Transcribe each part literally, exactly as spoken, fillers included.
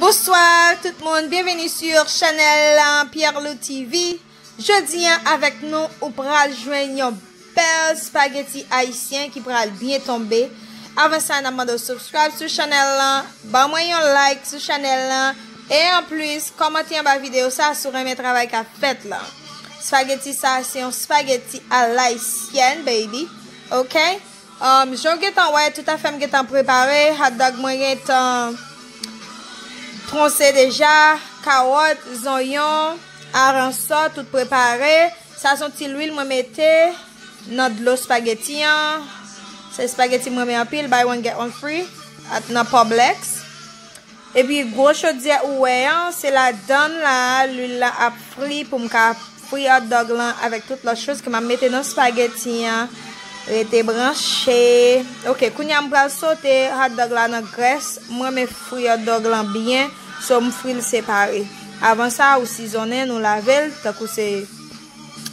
Bonsoir tout moun, bienvenue sur chanèl Pierre Lou T V. Jodi a avèk nou ou pral jwenn yon bèl spaghetti ayisyen ki pral byen tonbe. Avan sa, n ap mande w subscribe sou chanèl lan, ban mwen yon like sou chanèl lan, e anplis, kòmante anba videyo sa si w renmen travay k ap fèt lan. Spaghetti sa, se yon spaghetti à l'haïtienne, baby. Ok? Um, jan w gentan wè, tout afè m gentan prepare. Hotdog mwen gentan tronse deja. Kawòt, zonyon, aransò, tout prepare. Sa se yon ti lwil mwen mete nan dlo spaghetti an. Se spaghetti m renmen anpil, buy one get one free, at, nan Publix. Epi gwo chodyè ou wè an, se ladan l la, lwil la ap fri pou m ka fri hotdog lan avèk tout lòt choz ke m ap mete nan spaghetti an. Rete branche. Ok, kounye a m pral sote hotdog la nan grès. Mwen renmen fri hotdog lan byen, so m fri l separe. Avan sa, ou sizonnen, nou lave l, tankou se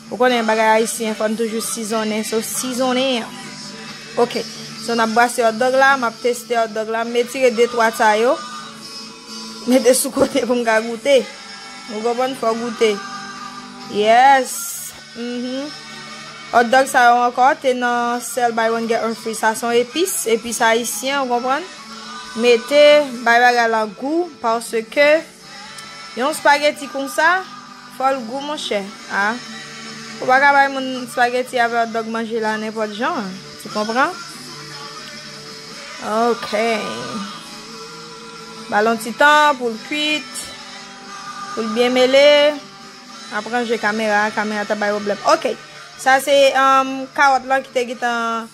Ou konnen bagay ayisyen, fò n toujou sizonnen, so sizonnen an. Ok, so n ap brase hotdog la, m ap teste hotdog la, m retire de twa sa yo, mete sou kote pou m ka goute. Ou konprann, fò goute. Yes. Mhm. Hotdog sa yo ankò te nan sèl buy one get one free. Sa se yon epis, epis ayisyen, ou konprann? Mete, bay bagay la gou, paske yon spaghetti konsa, fò l gou, monchè. A. Ou pa ka bay moun spaghetti avè hotdog manje la nenpòt jan. Tu konpran? Ok. Ba l yon ti tan pou l kuit, pou l byen mele. M ap ranje kamera a, kamera t ap bay pwoblèm. Ok. Sa se, um, kawòt lan ki te gentan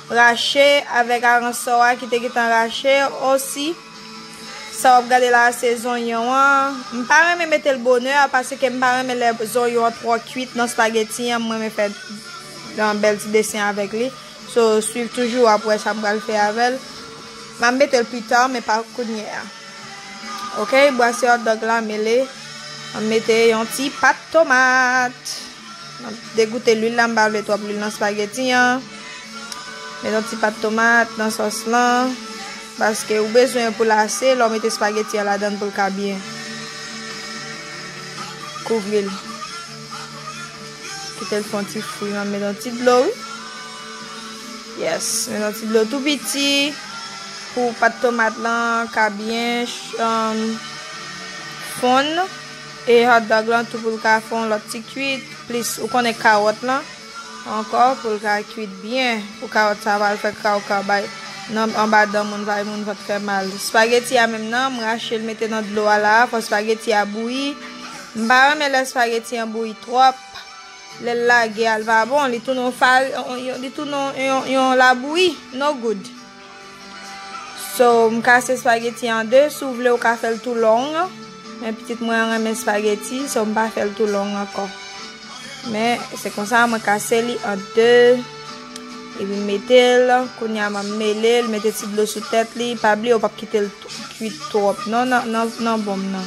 rache avèk aransò a ki te gentan rache osi. Sa w ap gade la a se zonyon an. M pa renmen mete l bonè paske m pa renmen lè zonyon an twò kuit nan spaghetti an. M renmen fè yon bèl ti desen avèk li. So, swiv toujou, w ap wè sa m pral fè avè l. M ap mete l pita, men pa kounye a. Ok, brase hotdog la, mele. M mete yon ti pat tomat. M ap degoute lwil la, m pa vle twòp lwil nan spaghetti an. Mete yon ti pat tomat nan sòs lan. Paske ou bezwen pou l ase, lè w mete spaghetti an ladan l pou l ka byen kouvri l. Kite l fè yon ti fri, m ap mete yon ti dlo, wi. Yes, mete yon ti dlo tou piti pou pat tomat lan ka byen ch-, um, fonn. E hotdog lan tou pou l ka fè yon lòt ti kuit. Plis, ou konnen kawòt lan ankò pou l ka kuit byen. Pou kawòt sa pa al fè kawkaw bay nan anba dan moun, bay moun vant fè mal. Spaghetti a menm nan, m rache l mete nan dlo a la, fò spaghetti a bouyi. M pa renmen lè spaghetti an bouyi twòp. Lè l lage a, l pa bon, li tounen yon fari-, yon, yon, li tounen yon, yon, yon labouyi, no good. So, m kase spaghetti an de, si w vle, ou ka fè l tou long. Men pitit mwen an renmen spaghetti, so m pa fè l tou long ankò. Men, se konsa, mwen kase li an de. Epi m mete l, kounye a m ap mele l, mete ti dlo sou tèt li. Pa bliye, ou p ap kite l t-, kuit twòp. Non, nan, nan, nan bonm nan.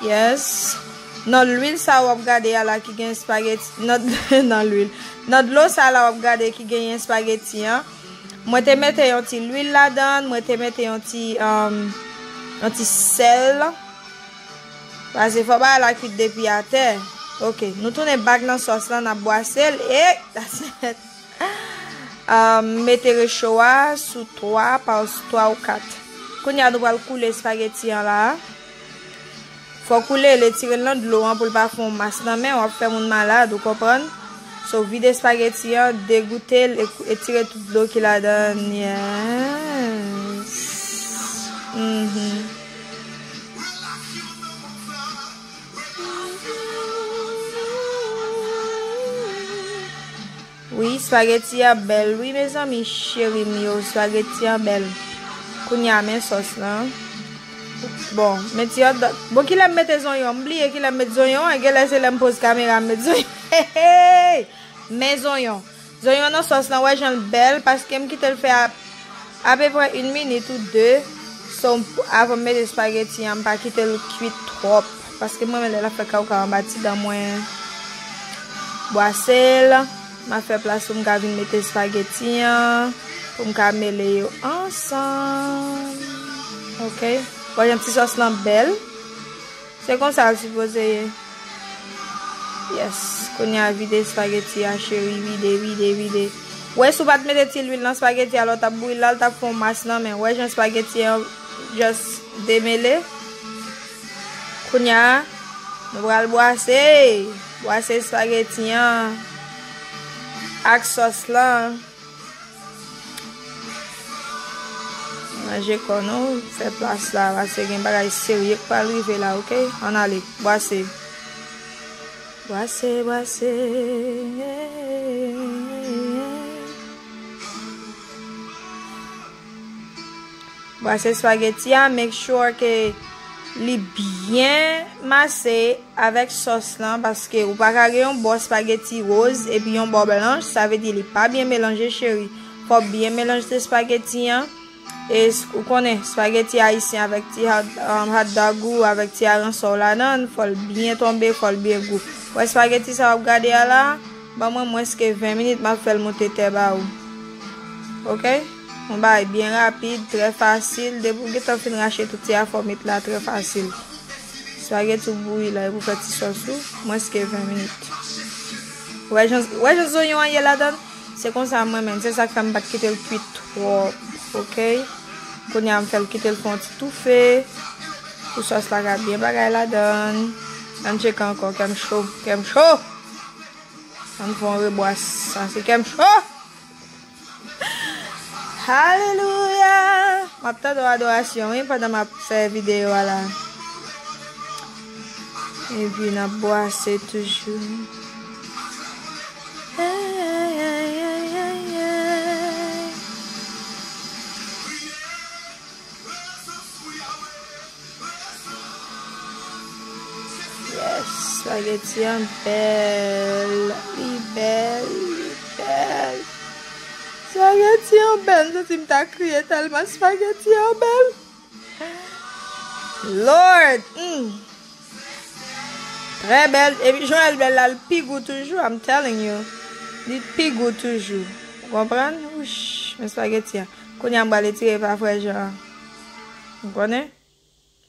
Yes. Nan lwil sa w ap gade a la ki gen espageti. Nan, nan lwil. Nan dlo sa la w ap gade ki genyen espageti an. Mwen te mete yon ti lwil ladan, mwen te mete yon ti, um, yon ti sèl. Paske fò bagay la kuit depi atè. Ok, nou tounen back nan sòs lan, n ap bwase l. E, that's it. Um, mete recho a sou twa, pa twa ou kat. Kounye a nou pral koule espageti an la. Fò koule l, etire l nan dlo an pou l pa fè yon mas nan men, w ap fè moun malad, ou konprann? So, vide espageti an, degoute l, e, etire tout dlo ki ladan l. Yes. Mhm. Wi, espageti a bèl, wi, mezanmi, cheri m yo, espageti a bèl. Kounye a, men sòs lan. Bon, men ti hotdog. Bon, kilè m mete zonyon? M bliye kilè m met zonyon an. Genlè se lè m poze kamera m met zonyon. Hey, hey! Men zonyon. Zonyon nan sòs lan, wè jan l bèl, paske m kite l fè a, apeprè yon minit ou de. So, m, avan m mete espageti an, m pa kite l kuit twòp. Paske m renmen lè l ap fè kawkaw anba ti dan mwen. Bwase l. M ap fè plas pou m ka vin mete espageti an. Pou m ka mele yo ansanm. Ok? Wè jan ti sòs lan bèl. Se konsa l sipoze ye. Yes. Kounye a vide espageti a, cheri. Vide, vide, vide. Wè, si w pa t mete ti lwil nan espageti a, lè w t ap bouyi l la, l t ap fè yon mas nan men. Wè jan espageti an just demele. Kounye a, nou pral bwase. Bwase espageti an ak sòs lan. Ranje kò nou, fè plas la, paske gen bagay serye k pral rive la, oke? Ann ale, bwase. Bwase, bwase. Bwase espageti a, make sure ke li byen mase avèk sòs lan, paske ou pa ka gen yon bò espageti woz epi yon bò blanch, sa vle di li pa byen melanje, cheri. Fò w byen melanje espageti an. E s-, ou konnen, espageti ayisyen avèk ti hot, um, hot dog ou avèk ti aransò w ladan l, fò l byen tonbe, fò l byen gou. Wè espageti sa w ap gade a la, ban mwen mwens ke ven minit, m ap fè l moute tè ba ou. Oke? Yon bagay byen rapid, trè fasil. Depi w gentan fin rache tout ti afè w met la, trè fasil. Espageti w bouyi la, epi w fè ti sòs ou, mwens ke ven minit. Wè jan, wè jan zonyon an ye ladan l? Se konsa m renmen l. Se sa k fè m pa t kite l kwit twòp, oke? Kounye a m fè l kite l fè yon ti toufe. Pou sòs la ka byen bagay ladan l. Ann tcheke ankò, kè m cho, kè m cho! Ann fè yon rebwase, sa se kè m cho! Alelouya! M ap tande yon adorasyon, wi, pandan m ap fè videyo a la. Epi n ap bwase toujou. Ay, ay, ay, ay, ay, ay. Yes, espageti an bèl, li bèl, li bèl. Espageti an bèl, m santi m ta kriye tèlman espageti an bèl. Lord, mm. Trè bèl, epi jan l bèl la, l pi gou toujou, I'm telling you. Li pi gou toujou. Ou konprann? Wouch, men espageti an. Kounye a m pral etire pa frè Jan. Ou konnen?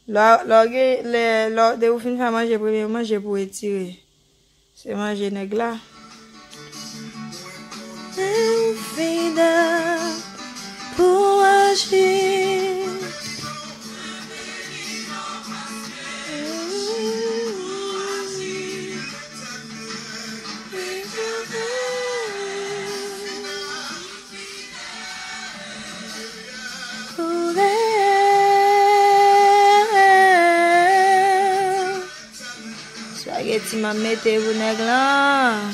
Lè, lè w gen, lè, lè w, depi w fin fè manje, premye manje pou w etire. Se manje nèg la. Lè w fini pou w aji. Espageti m ap mete pou nèg lan.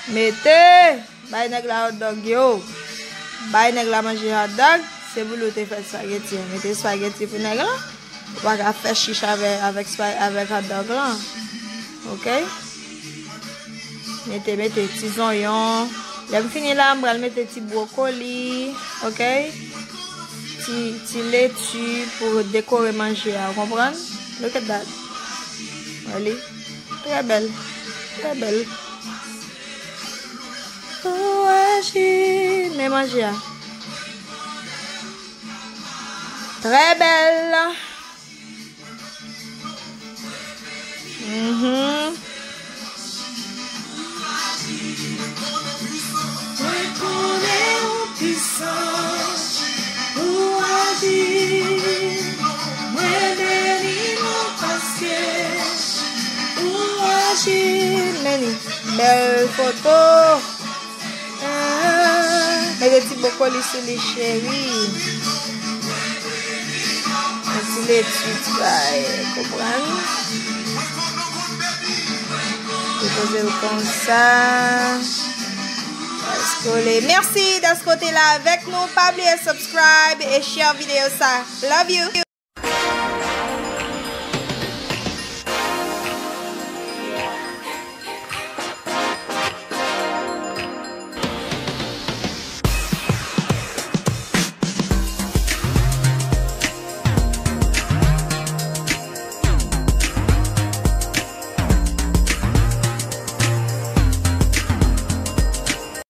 Mete! Bay nèg la hot dog yo. Bay nèg la manje hot dog. Se pou li w te fè espageti an. Mete espageti pou nèg lan. Ou pa ka fè chich avè, avèk spa-, avèk hot dog lan. Oke? Mete, mete ti zonyon. Lè m fini la, m pral mete ti bwokoli. Oke? Ti, ti leti pou dekore manje a. Ou konprann? Look at that. Wè li. Trè bèl. Trè bèl. Ou aji. Men manje a. Trè bèl. Mhm. Mwen konnen ou pwisan, ou aji. Mwen beni non paske ou aji. Men li, bèl foto. Ah, mete ti bwokoli sou li, cheri. Yon ti leti, ti bagay, konprann? Depoze l konsa. Let's go, les. Mèsi dèske w te la avèk nou. Pa bliye subscribe e share videyo sa. Love you.